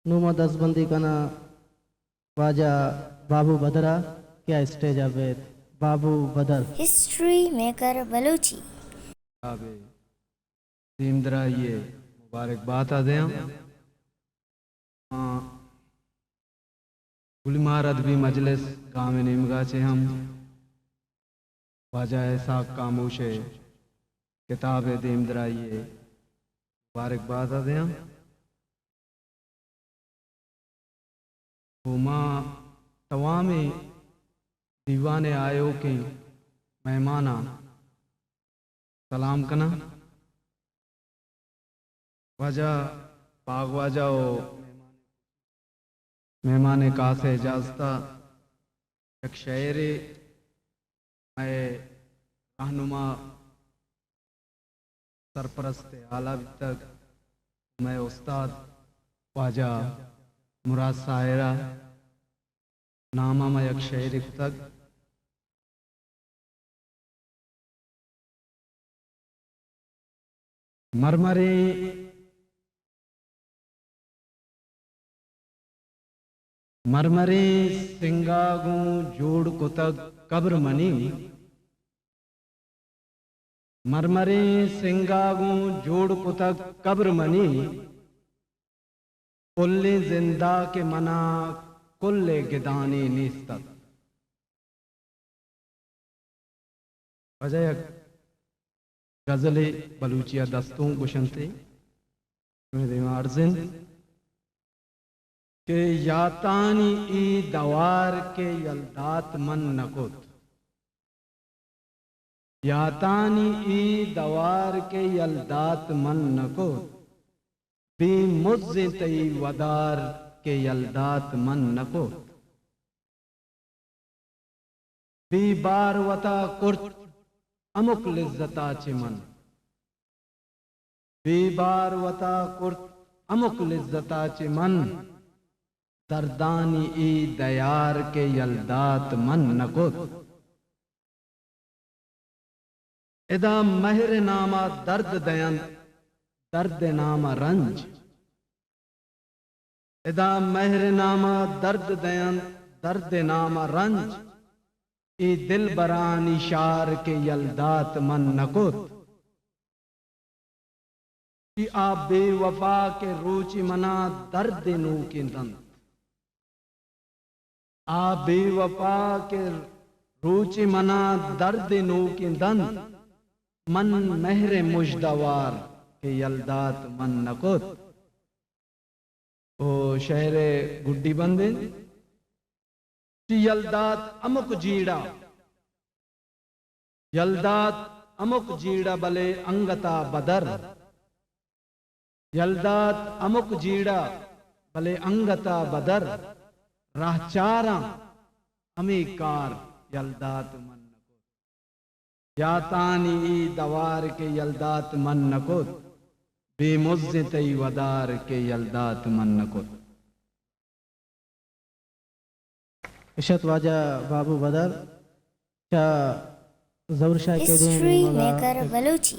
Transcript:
نوں ما دزبندی کناں واجہ بابو بدر ءَ کہ آ اسٹیج ءَ بیت۔ بابو بدر۔ ہسٹری میکر بلوچی۔ جناب ءِ دیمدرائی ءِ مبارک بات ءَ دیاں۔ آ، گلمار ادبی مجلس گام ءِ نیمگ ءَ چہ ہم واجہ اسحاق کاموش ءِ کتاب ءِ دیمدرائی ءِ مبارک بات ءَ دیاں۔ ءُ ما توامیں دیوان ءِ آیوکیں مہماناں سلام کناں۔ واجہ باغ واجہ ءُ مہمان ءِ خاص ءِ اجازت ءَ یک شئیرے مئے رہنما سرپرست ءِ ہال ءَ بیتگ، مئے استاد واجہ مراد ساحر ءِ نام ءَ ما یک شئیرے کتگ۔ مرمریں، مرمریں سنگ ءَ گوں جوڑ کتگ قبر منی، مرمریں سنگ ءَ گوں جوڑ کتگ قبر منی، پلیں زند ءَ کہ من ءَ کل ءِ گدانی نیست ات۔ واجہ یک غزلے بلوچی ءَ دستونک گوشنت، شمئے دیما عرض انت کہ یاتانی اے دوار کہ یلدات من نہ کت، یاتانی اے دوار کہ یلدات من نہ کت، بے مزیں تئی ودار کہ یلدات من نہ کت۔ بے بار وتا کرت ہمک لذتا چہ من، بے بار وتا کرت ہمک لذتا چہ من، دردانی اے دیار کہ یلدات من نہ کت۔ ادا مہر ءِ نام ءَ درد دئینت، درد ءِ نام ءَ رنج۔ ادا مہر ءِ نام ءَ درد دئینت، درد ءِ نام ءَ رنج۔ اے دلبرانی شار کہ یلدات من نہ کت۔ کہ آ بے وفا کہ روچے من ءَ درد نوکیں دنت۔ آ بے وفا کہ روچے من ءَ درد نوکیں دنت، من مہر ءِ مژدہ وار کہ یلدات من نہ کت۔ او شئیر ءِ گڈی بند انت۔ چہ یلدات ہمک جیڑہ، یلدات ہمک جیڑہ بلے انگتا بدر۔ یلدات ہمک جیڑہ بلے انگتا بدر۔ راہچاراں ہمے کار یلدات من نہ کت۔ یاتانی اے دوار کہ یلدات من نہ کت، بے مزیں تئی ودار کہ یلدات من نہ کت۔ اشت واجہ بابو بدر چہ ظہور شاہ اکیڈمی ہسٹری نیمگا میکر بلوچی۔